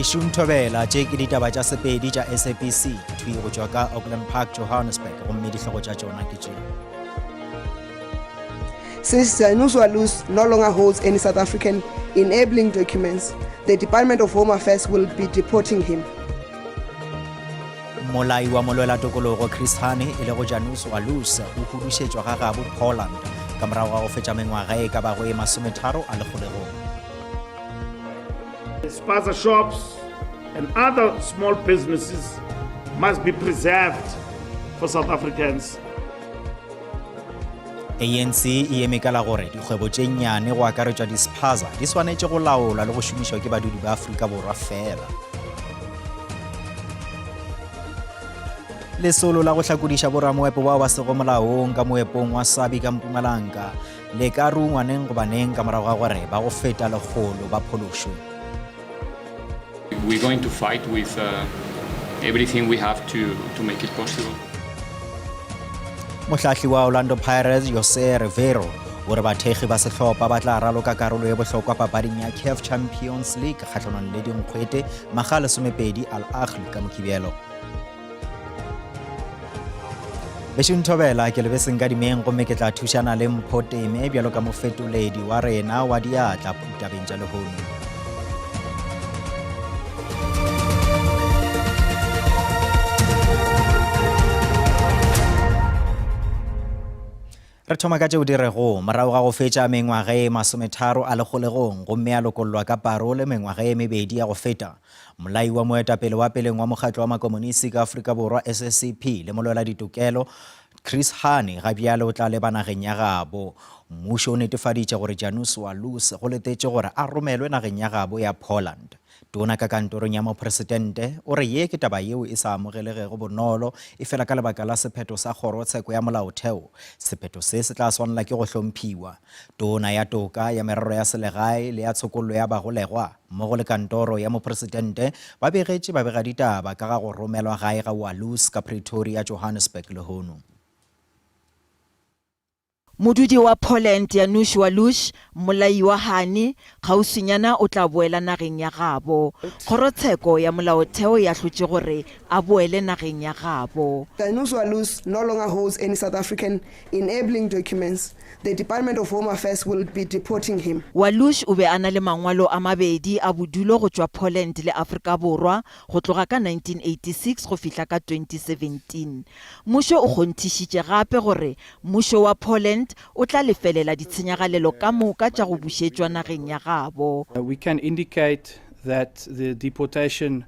Bešung Thobela, tše ke ditaba tša Sepedi tša SABC, thwi go tšwa ka Auckland Park, Johannesburg, gomme dihlogo tša tšona ke tše. Since Janusz Walus no longer holds any South African enabling documents, the Department of Home Affairs will be deporting him. Mmolai wa molwelatokologo Chris Hani e lego Janusz Walus o hudušetšwa ga gabo Poland ka morago ga go fetša mengwaga e ka bago e masometharo a le kgolegong. Spaza shops and other small businesses must be preserved for South Africans. ANC e eme ka la gore dikgwebo tše nnyane go akaretšwa di-spaza di swanetše go laolwa le go šomišwa ke badudi ba Afrika Borwa fela. Lesolo la go hlakodiša boramoepo bao ba sego molaong ka moepong wa Sabi ka Mpumalanga le ka rungwa neng goba neng ka morago ga gore ba go feta lekgolo ba phološwe. We're going to fight with uh, everything we have to, to make it possible. Mohlahli wa Orlando Pirates Jose Riveiro o re bathekgi ba sehlopha ba tla raloka karolo e bohlokwa papading ya CAF Champions League kgahlanong le dinkgwete makga a lesomepedi Al Ahly ka Mokibelo. Bešong Thobela, ke lebe senkadimeng gomme ke tla thušana le Mpho Teme bjalo ka mofetoledi wa rena wa diatla ditabeng tša lehono. Re thoma ka tšeo di rego morago ga go fetša mengwaga e masometharo a le kgolegong gomme a lokollwa ka parole mengwaga e mebedi ya go feta. Mmolai wa moetapele wa peleng wa mokgatlo wa makomonisi ka Afrika Borwa SACP le molwela ditokelo Chris Hani ga bjale o tla leba nageng ya gabo. Mmušo o netefaditše gore Janusz Walus go letetše gore a romelwe nageng ya gabo ya Poland. Tona ka kantorong ya mopresidente o re ye ke taba yeo e sa amogelegego bonolo efela ka lebaka la sephetho sa kgorotsheko ya molaotheo, sephetho se se tla swanela ke go hlomphiwa. Tona ya Toka, ya Merero ya Selegae le ya Tshokollo ya Bagolegwa mmogo le kantoro ya mopresidente ba begetše babegaditaba ka ga go romelwa gae ga Walus ka Pretoria, Johannesburg lehono. Modudi wa Poland Janusz Waluś, mmolai wa Hani, kgauswinyana o tla boela nageng ya gabo. Kgorotsheko ya molaotheo e ahlotše gore a boele nageng ya gabo. Janusz Walus no longer holds any South African enabling documents, the Department of Home Affairs will be deporting him. Waluś o be a na le mangwalo a mabedi a bodulo go tšwa Poland le Afrika Borwa go tloga ka 1986 go fihla ka 2017. Mmušo o kgonthišitše gape gore mmušo wa Poland o tla lefelela ditshenyagalelo ka moka tša go bušetšwa nageng ya gabo. We can indicate that the deportation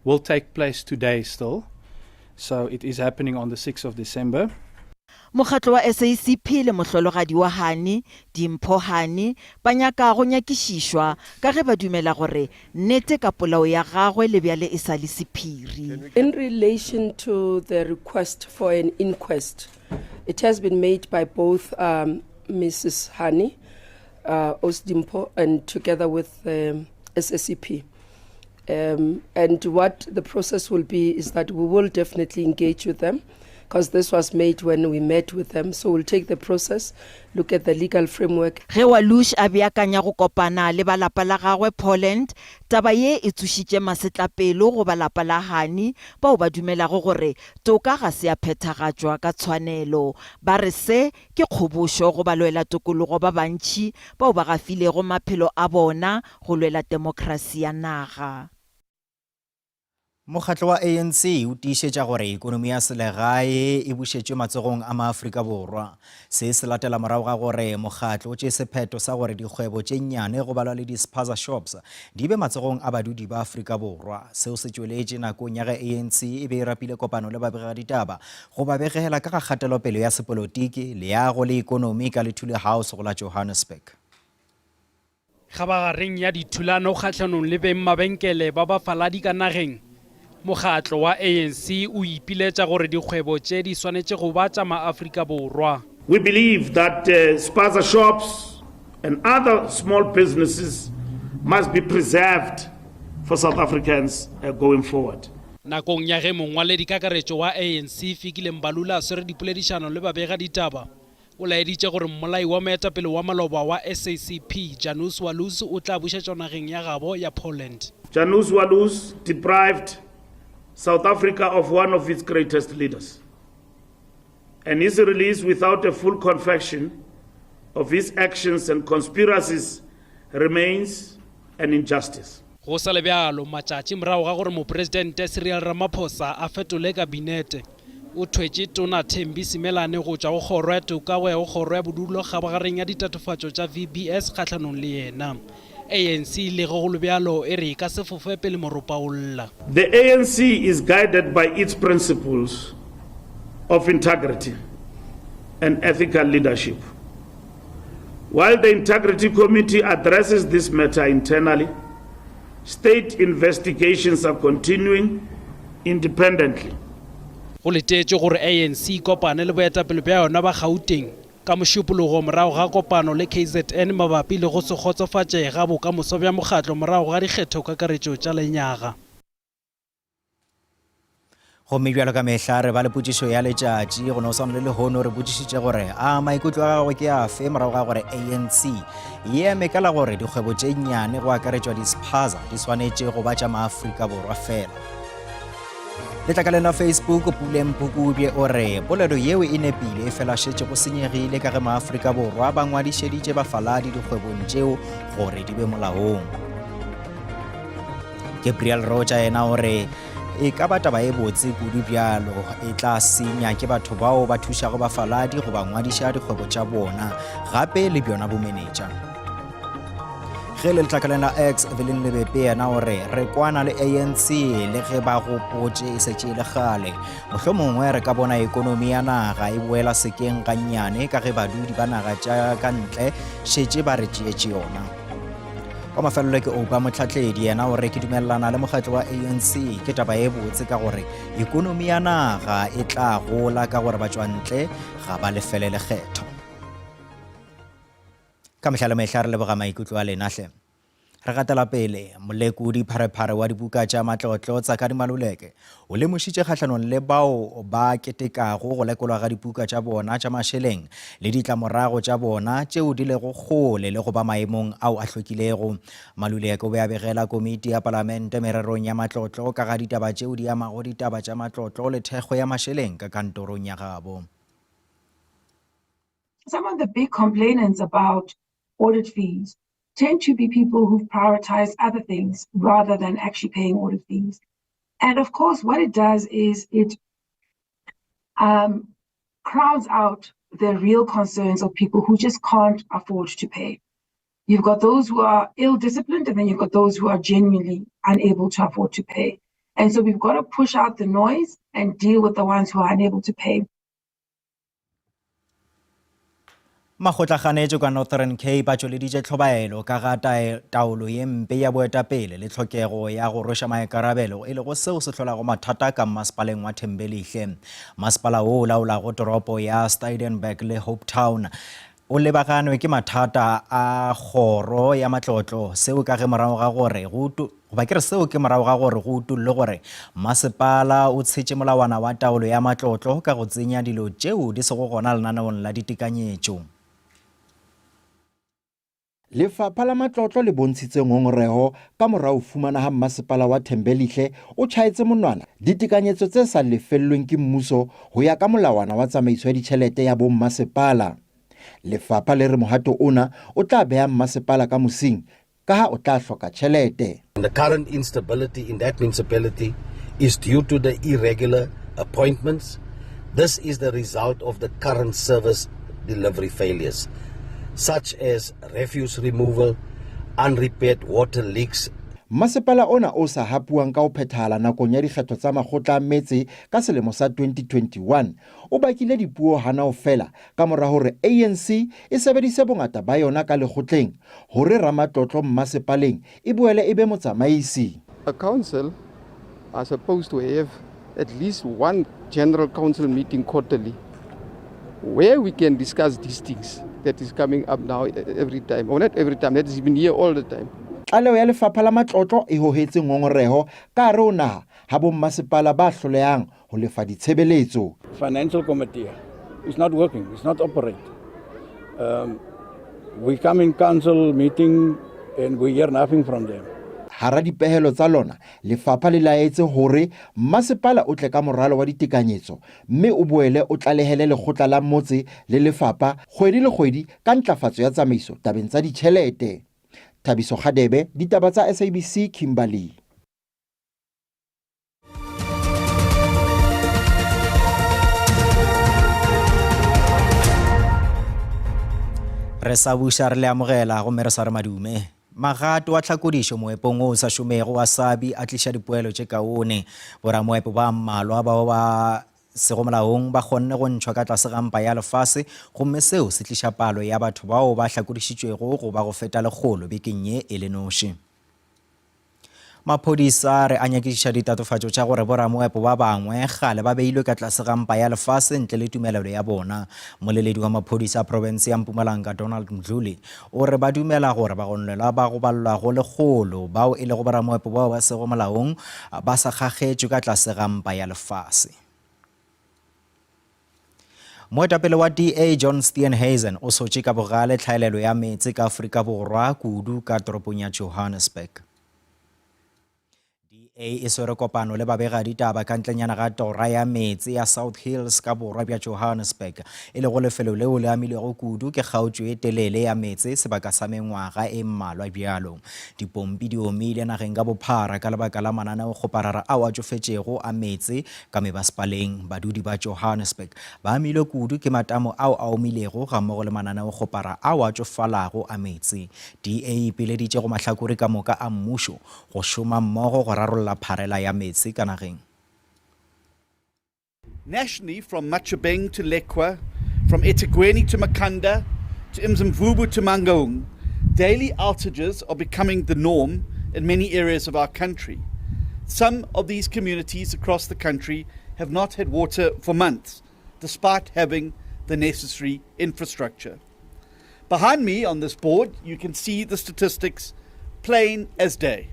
will take place today still, so it is happening on the 6th of December. Mokgatlo wa SACP le mohlologadi wa Hani, Dimpho Hani, ba nyaka go nyakišišwa ka ge ba dumela gore nnete ka polao ya gagwe le bjale e sa le sephiri. In relation to the request for an inquest, it has been made by both um, Mrs. Hani, uh, Osdimpho, and together with um, SACP. Um, and what the process will be is that we will definitely engage with them because this was made when we met with them. So we'll take the process, look at the legal framework. Ge Waluś a beakanya go kopana le ba lapa la gagwe Poland, taba ye e tsošitše masetlapelo go ba lapa la Hani bao ba dumelago gore toka ga se ya phethagatšwa ka tshwanelo. Ba re se ke kgobošo go balwelatokologo ba bantši bao ba gafilego maphelo a bona go lwela temokrasi ya naga. Mokgatlo wa ANC o tiišetša gore ikonomi ya selegae e bušetšwe matsogong a maAfrika Borwa. Se se latela morago ga gore mokgatlo o tšee sephetho sa gore dikgwebo tše nnyane go balwa le di-spaza shops di be matsogong a badudi ba Afrika Borwa. Seo se tšweletše nakong ya ge ANC e be e rapile kopano le babegaditaba go ba begela ka ga kgatelopele ya sepolotiki, leago le ikonomi ka Lethule House go la Johannesburg. Kgabagareng ya dithulano kgahlanong le beng mabenkele ba bafaladi ka nageng, mokgatlo wa ANC o ipiletša gore dikgwebo tše di swanetše go ba tša maAfrika Borwa. We believe that spaza shops and other small businesses must be preserved for South Africans going forward. Nakong ya ge mongwaledikakaretšo wa ANC Fikile Mbalula a swere dipoledišano le babegaditaba, O laeditše gore mmolai wa moetapele wa maloba wa SACP, Janusz Walus o tla bušetšwa nageng ya gabo ya Poland. Janusz Walus deprived South Africa of one of its greatest leaders. And his release without a full confession of his actions and conspiracies remains an injustice. Go sa le bjalo, matšatši morago ga gore Mopresidente Cyril Ramaphosa a fetole Kabinete, o thwetše Tona Thembi Simelane go tšwa go Kgoro ya Toka go ya go Kgoro ya Bodulo kgabagareng ya ditatofatšo tša VBS kgahlanong le yena. ANC le ge go le bjalo e re e ka se fofe pele moropa o lla. The ANC is guided by its principles of integrity and ethical leadership. While the Integrity Committee addresses this matter internally, state investigations are continuing independently. Go letetšwe gore ANC e kopane le boetapele bja yona ba Gauteng ka Mošupologo morago ga kopano le KZN mabapi le go se kgotsofatše ga bokamoso bja mokgatlo morago ga dikgethokakaretšo tša lenyaga. Gomme bjalo ka mehla re ba le potšišo ya letšatši go no swana le lehono re botšišitše gore a maikutlo a gago ke afe morago ga gore ANC e eme ka la gore dikgwebo tše nnyane go akaretšwa di-spaza di swanetše go ba tša maafrika borwa fela. Letlakaleng la Facebook Puleng Phukubje o re polelo yeo e nepile e fela šetše go senyegile ka ge maafrika borwa ba ngwadišeditše bafaladi dikgwebong tšeo gore di be molaong. Gabriel Rocha yena o re e ka ba taba e botse kudu bjalo e tla senya ke batho bao ba thušago bafaladi go ba ngwadiša dikgwebo tša bona gape le bjona bomenetša. Ge le letlakaleng la X Evelyn Lebepe yena o re re kwana le ANC le ge ba gopotše e setše e le kgale mohlomongwe re ka bona ekonomi ya naga e boela sekeng gannyane ka ge badudi ba naga tša ka ntle šetše ba re tšeetše yona. Wa mafelelo ke Oupa Motlhatledi, yena o re ke dumelelana le mokgatlo wa ANC ke taba e botse ka gore ekonomi ya naga e tla gola ka gore batšwantle ga ba lefele lekgetho. Ka mehla le mehla re leboga maikutlo a lena hle. Re gatela pele, molekodi pharephare wa dibuka tša matlotlo Tsakani Maluleke O lemošitše kgahlanong le bao ba ketekago go lekolwa ga dipuka tša bona tša mašeleng le ditlamorago tša bona tšeo di lego kgole le go ba maemong ao a hlwekilego. Maluleke o be a begela komiti ya palamente mererong ya matlotlo ka ga ditaba tšeo di amago ditaba tša matlotlo le thekgo ya mašeleng ka kantorong ya gabo. Some of the big complainants about audit fees tend to be people who've prioritized other things rather than actually paying audit fees. And of course, what it does is it um, crowds out the real concerns of people who just can't afford to pay. You've got those who are ill disciplined, and then you've got those who are genuinely unable to afford to pay. And so we've got to push out the noise and deal with the ones who are unable to pay. Makgotlakganetšo ka Northern Cape a tšweleditše tlhobaelo ka ga taolo ye mpe ya boetapele le tlhokego ya go rweša maikarabelo e lego seo se hlolago mathata ka mmasepaleng wa Thembelihle. Masepala wo o laolago toropo ya Stuydenberg le Hopetown o lebaganwe ke mathata a kgoro ya matlotlo, seo ka ge morago ga gore go goba ke re seo ke morago ga gore go utollwe gore masepala o tshetše molawana wa taolo ya matlotlo ka go tsenya dilo tšeo di sego gona lenaneong la ditekanyetšo. Lefapha la Matlotlo le bontshitse ngongorego ka mora ho fumana ha Mmasepala wa Thembelihle o tjhaetse monwana ditekanyetso tse sa lefellweng ke mmuso ho ya ka molawana wa tsamaiso ya ditjhelete ya bommasepala. Lefapha le re mohato ona o tla beha mmasepala ka mosing ka ha o tla hloka tjhelete. The current instability in that municipality is due to the irregular appointments. This is the result of the current service delivery failures, such as refuse removal, unrepaired water leaks. Mmasepala ona o sa hapuwang ka ho phethahala nakong ya dikgetho tsa makgotla a metse ka selemo sa 2021 o bakile dipuo hana ho fela ka mora hore ANC e sebedise bongata ba yona ka lekgotleng hore ramatlotlo mmasepaleng e boele e be motsamaisi. A council are supposed to have at least one general council meeting quarterly where we can discuss these things that is coming up now every time, or not every time, that has been here all the time. Tlaleho ya Lefapha la Matlotlo e hohetse ngongoreho ka hare ho naha ha bommasepala ba hlolehang ho lefa ditshebeletso. Financial committee is not working, it's not operate. Um, we come in council meeting and we hear nothing from them. Hara dipehelo tsa lona, lefapha le laetse hore mmasepala o tle ka moralo wa ditekanyetso mme o boele o tlalehele lekgotla la motse le lefapha kgwedi le kgwedi ka ntlafatso ya tsamaiso tabeng tsa ditjhelete. Thabiso Kgadebe, Ditaba tsa SABC, Kimberley. Re sa buša re le amogela gomme re sa re madume. Magato a tlhakodišo moepong wo o sa šomego wa Sabi a tliša dipoelo tše kaone. Boramoepo ba mmalwa bao ba sego molaong ba kgonne go ntšhwa ka tlase ga mpa ya lefase gomme seo se tliša palo ya batho bao ba hlakodišitšwego go ba go feta lekgolo bekeng ye e le noši. Maphodisa a re a nyakišiša ditatofatšo tša gore boramoepo ba bangwe kgale ba beilwe ka tlase ga mpa ya lefase ntle le tumelelo ya bona. Mmoleledi wa maphodisa a profense ya Mpumalanga Donald Mdluli o re ba dumela gore bagononelwa ba go balelwago lekgolo bao e lego boramoepo bao ba sego molaong ba sa kgakgetšwe ka tlase ga mpa ya lefase. Moetapele wa DA John Steenhuisen o sotše ka bogale tlhaelelo ya meetse ka Afrika Borwa kudu ka toropong ya Johannesburg. DA e swere kopano le babegaditaba ka ntlenyana ga tora ya meetse ya South Hills ka borwa bja Johannesburg, e lego lefelo leo le amilwego kudu ke kgaotšo e telele ya meetse sebaka sa mengwaga e mmalwa bjalo. Dipompi di omile nageng ka bophara ka lebaka la mananeokgoparara ao a tšofetšego a meetse Ka mebasepaleng, badudi ba Johannesburg ba amilwe kudu ke matamo ao a omilego gammogo le mananeokgopara ao a tšofalago a meetse. DA e ipileditše go mahlakore ka moka a mmušo go šoma mmogo go rarolla pharela ya meetse ka nageng. Nationally, from Matjhabeng to Lekwa, from eThekwini to Makhanda, to Mzimvubu to Mangaung, daily outages are becoming the norm in many areas of our country. Some of these communities across the country have not had water for months, despite having the necessary infrastructure. Behind me on this board, you can see the statistics plain as day.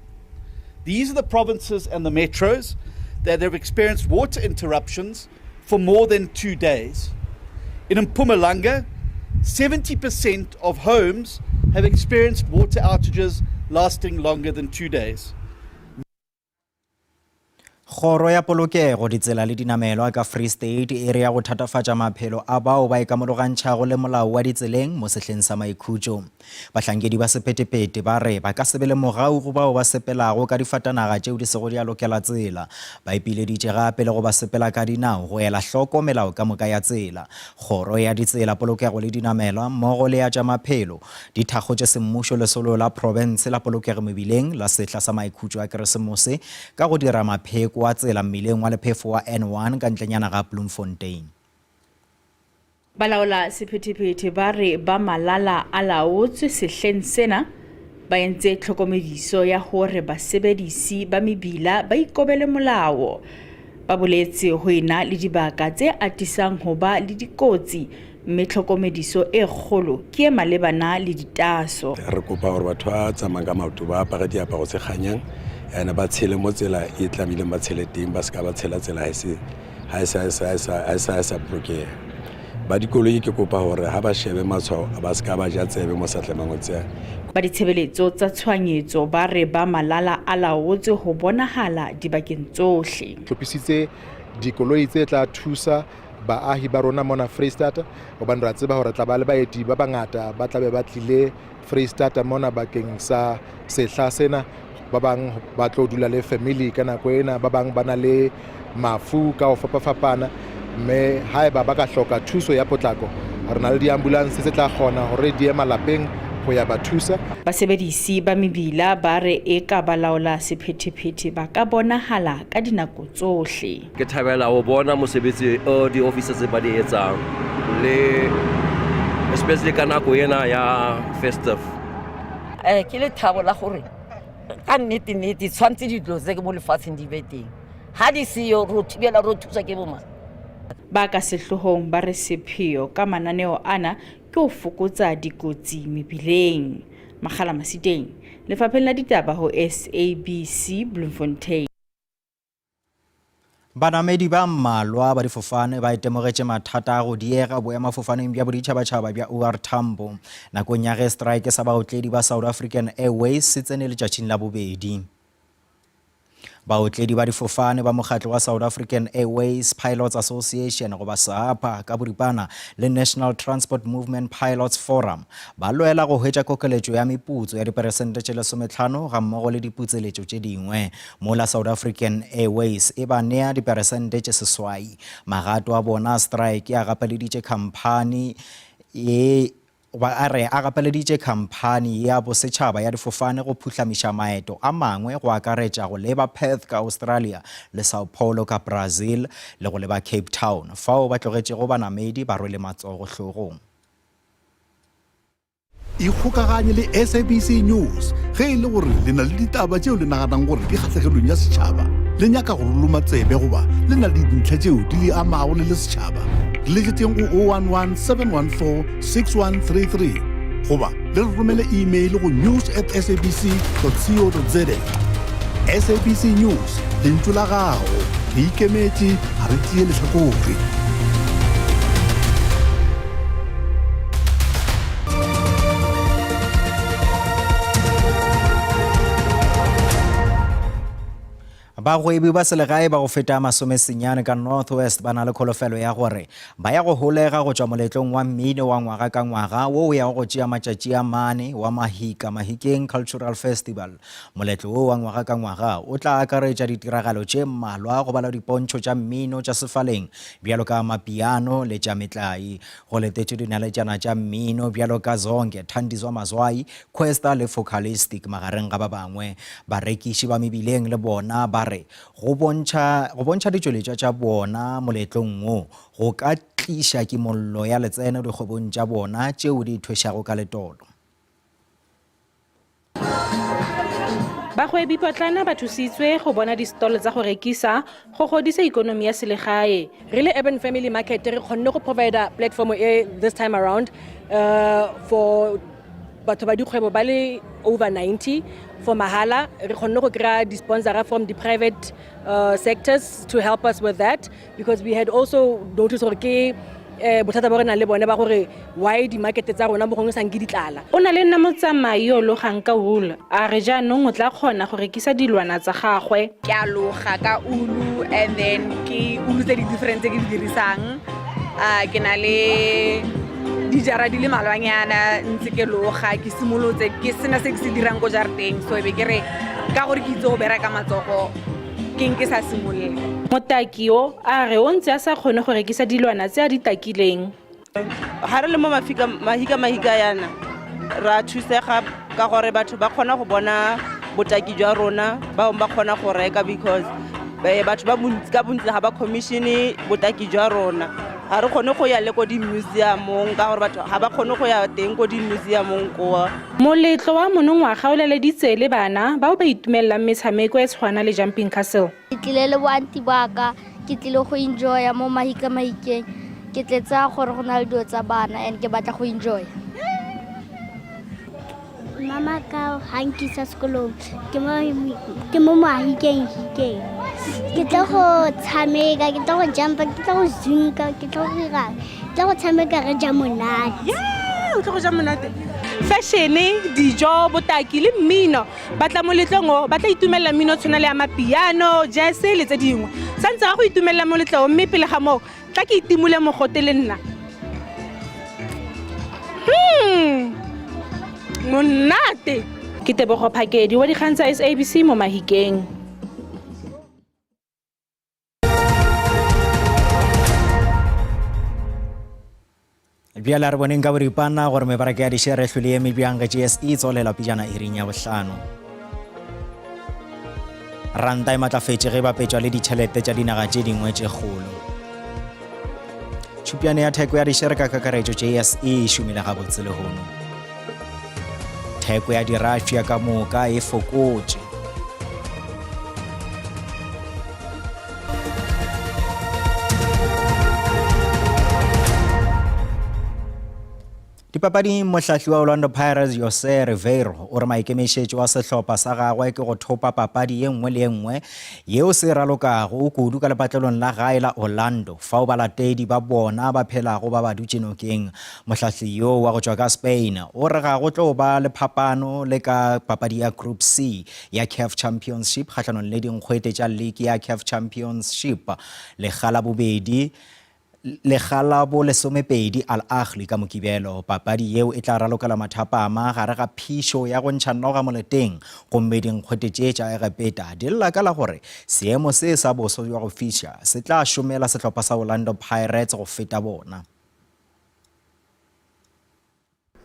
These are the provinces and the metros that have experienced water interruptions for more than two days. In Mpumalanga, 70% of homes have experienced water outages lasting longer than two days. Kgoro ya Polokego, Ditsela le Dinamelwa ka Free State e re ya go thatafatša maphelo a bao ba ikamologantšhago le molao wa ditseleng mo sehleng sa maikhutšo. Bahlankedi ba sephethephethe ba re ba ka se be le mogau go bao ba sepelago ka difatanaga tšeo di sego di a lokela tsela. Ba ipileditše gape le go ba sepela ka dinao go ela hloko melao ka moka ya tsela. Kgoro ya Ditsela, Polokego le Dinamelwa mmogo le ya tša Maphelo di thakgotše semmušo lesolo la profense la polokego mebileng la sehla sa maikhutšo a Keresemose ka go dira mapheko a tsela mmileng wa lephefo wa N1 ka ntlenyana ga Bloemfontein. Balaola sephethephethe ba re ba malala a laotswe sehleng sena ba entse tlhokomediso ya hore basebedisi ba mebila ba ikobele molao. Ba boletse ho ena le dibaka tse atisang ho ba le dikotsi mme tlhokomediso e kgolo ke e malebana le ditaaso. Re kopa gore batho ba tsamayang ka maoto ba apare diaparo tse kganyang and ba tshele mo tsela e tlamehileng ba tshele teng, ba seka ba tshela tsela ha e sa bolokega. Ba dikoloi ke kopa gore ha ba shebe matshwao ba seka ba ja tsebe mo sa tlamehang go tseya. Ba ditshebeletso tsa tshohanyetso ba re ba malala a laotswe ho bonahala dibakeng tsohle. Hlophisitse dikoloi tse tla thusa baahi ba rona mona Freistata hobane ra tseba hore tla ba le baeti ba bangata ba tla be ba tlile Freistata mona bakeng sa sehla sena. Ba bang ba tlo dula le family ka nako ena, ba bang ba na le mafu ka ho fapafapana, mme haeba ba ka hloka thuso ya potlako re na le diambulance tse tla kgona hore di ye malapeng ho ya ba thusa. Basebedisi ba mebila ba re eka balaola sephethephethe ba ka bonahala ka dinako tsohle. Ke thabela ho bona mosebetsi o di-officer tse ba di etsang le especially ka nako ena ya festive. Eh, ke lethabo la gore ka nnete nnete tshwanetse dilo tse mo lefatsheng di be teng ga di seyo ro thibela ro thusa ke bomang. Ba ka sehloohong ba re sepheo ka mananeo ana ke ho fokotsa dikotsi mebileng. Makgala Masiteng, Lefapheng la Ditaba ho SABC, Bloemfontein. Banamedi ba mmalwa ba difofane ba itemogetše mathata a go diega boemafofaneng bja boditšhabatšhaba bja OR Tambo nakong ya ge strike sa baotledi ba South African Airways se tsene letšatšing la bobedi. Baotledi ba difofane ba mokgatlo wa South African Airways Pilots Association goba SAAPA ka boripana le National Transport Movement Pilots Forum ba lwela go hwetša kokeletšo ya meputso ya diperesente tše lesometlhano gammogo le diputseletšo tše dingwe mola South African Airways e ba nea diperesente tše seswai. Magato a bona a strike a gapeleditše khamphani ye Goba a re a gapeleditše khamphani ya bosetšhaba ya difofane go phuhlamiša maeto a mangwe go akaretša go leba Perth ka Australia le Sao Paulo ka Brazil le go leba Cape Town fao ba tlogetšego banamedi ba rwele matsogo hlogong. Ikgokaganye le SABC News ge e le gore le na le ditaba tšeo le naganang gore di kgahlegelong ya setšhaba, le nyaka go re loma tsebe goba le na le dintlha tšeo di le amago le le setšhaba. Re letšetšeng go 011 714 6133 goba le re romele email go news at sabc co za. SABC News, lentšu la gago. Re ikemetše, ga re tšee lehlakore. Bagwebi ba selegae ba go feta masomesenyane ka North West ba na le kholofelo ya gore ba ya go holega go tšwa moletlong wa mmino wa ngwaga ka ngwaga wo o yago go tšea matšatši a mane wa Mahika Mahikeng Cultural Festival. Moletlo wo wa ngwaga ka ngwaga o tla akaretša ditiragalo tše mmalwa go bala dipontšho tša mmino tša sefaleng bjalo ka mapiano le tša metlae. Go letetšwe dinaletšana tša mmino bjalo ka Zonke, Thandiswa Mazwai, Kwesta le Focalistic magareng ga ba bangwe. Barekiši ba mebileng le bona ba re go bontšha go bontšha ditšweletšwa tša bona moletlong wo go ka tliša kimollo ya letseno dikgwebong tša bona tšeo di ithwešago ka letolo. Bagwebipotlana ba thusitswe go bona di-stall tsa go rekisa go godisa ikonomi ya selegae. Re le Urban Family Market re kgonne go provider platform e this time around for batho ba dikgwebo ba le over 90 for mahala. Re kgonne go kry-a di-sponsora from di-private sectors to help us with that because we had also noticed gore ke eh, bothata bo re nang le bone ba gore why di-market tsa rona mo gongwe sanke di tlala. O na le nna motsamai yo o logang ka wool, a re jaanong o tla kgona go rekisa dilwana tsa gagwe. Ke a loga ka ulu and then ke ulu tse di different tse ke di dirisang. Ke na le dijara di le malwanyana ntse ke loga, ke simolotse ke sena se ke se dirang ko jarateng, so e be ke re ka gore ke itse go bereka matsogo ke eng ke sa simolole. Motaki yo a re o ntse a sa kgone go rekisa dilwana tse a di takileng. Ga re le mo mahika mahika yana ra thusega ka gore batho ba kgona go bona botaki jwa rona, ba bangwe ba kgona go reka because batho ba bontsi ka bontsi ga ba commissione botaki jwa rona. Ga re kgone go ya le ko di-museumong ka gore batho ga ba kgone go ya teng ko di-museumong koa. Moletlo wa monongwaga o laleditse le bana bao ba itumelelang metshameko e tshwana le Jumping Castle. Ke tlile le boanti ba ka, ke tlile go enjoya mo Mahika Mahikeng. Ke tletse gore go na le dilo tsa bana and ke batla go enjoya. Mama ka ha nkisa sekolong ke mo ke mo mahikeng hikeng. Ke tlo go tshameka, ke tlo go jumpa, ke tlo go zinka, ke tlo go dira, ke tlo go tshameka re ja monate. Yeah, o tlo go ja monate. Fashion-e, dijo, botaki le mmino ba tla moletlong o ba tla itumelela mmino tshwana le ya mapiano, jazz le tse dingwe. Santse ga go itumelela moletlo o mme pele ga moo tla ke itimole mogote le nna. Monate. Ke Tebogo Phakedi wa dikgang tsa SABC mo Mahikeng. Bjale a re boneng ka boripana gore mebaraka ya dišere e hlwele eme bjang ge JSE e tswalela pejana iring ya bohlano. Ranta e matlafetše ge e bapetšwa le ditšhelete tša dinaga tše dingwe tše kgolo. Tšhupjane ya theko ya dišere ka kakaretšo JSE e šomile gabotse lehono. Theko ya dirafša ka moka e fokotše. Dipapading, mohlahli wa Orlando Pirates Jose Riveiro o re maikemišetšo a sehlopha sa gagwe ke go thopa papadi ye nngwe le ye nngwe yeo se e ralokago, kudu ka lepatlelong la gae la Orlando fao balatedi ba bona ba phelago ba ba dutše nokeng. Mohlahli yo wa go tšwa ka Spain o re ga go tlo ba le phapano le ka papadi ya Group C ya CAF Championship kgahlanong le dinkgwete tša liki ya CAF Championship lekga la bobedi Lekga la bo lesomepedi Al Ahly ka Mokibelo. Papadi yeo e tla ralokela mathapama gare ga phišo ya go ntšha noga moleteng gomme dinkgwete tše tša Egepeta di lla ka la gore seemo se sa boso bja go fiša se tla šomela sehlopha sa Orlando Pirates go feta bona.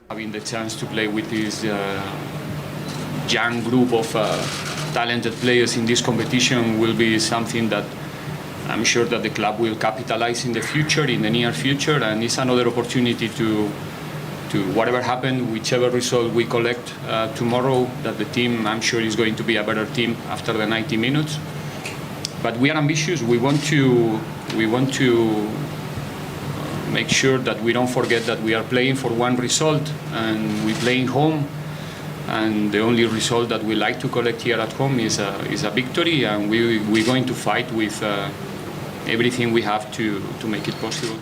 Having the chance to play with this uh, young group of uh, talented players in this competition will be something that I'm sure that the club will capitalize in the future, in the near future, and it's another opportunity to to whatever happened, whichever result we collect uh, tomorrow, that the team, I'm sure, is going to be a better team after the 90 minutes. But we are ambitious. We want to we want to make sure that we don't forget that we are playing for one result and we playing home and the only result that we like to collect here at home is a, is a victory and we, we're going to fight with uh, everything we have to, to make it possible.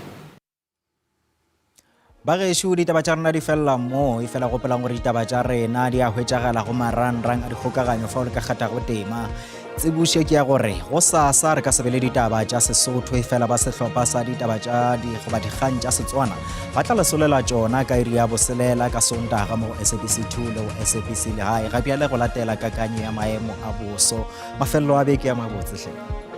Bagešo, ditaba tša rena di felela mo, efela gopolang gore ditaba tša rena di a hwetšagala go marangrang a dikgokaganyo fao le ka kgathago tema. Tsebušo ke ya gore go sasa re ka se be le ditaba tša Sesotho efela ba sehlopha sa ditaba tša di goba dikgang tša Setswana ba tla le solela tšona ka iri ya boselela ka Sontaga mo go SABC 2 le go SABC Legae. Ga bjale go latela kakanyo ya maemo a boso. Mafelelo a beke a mabotse hle.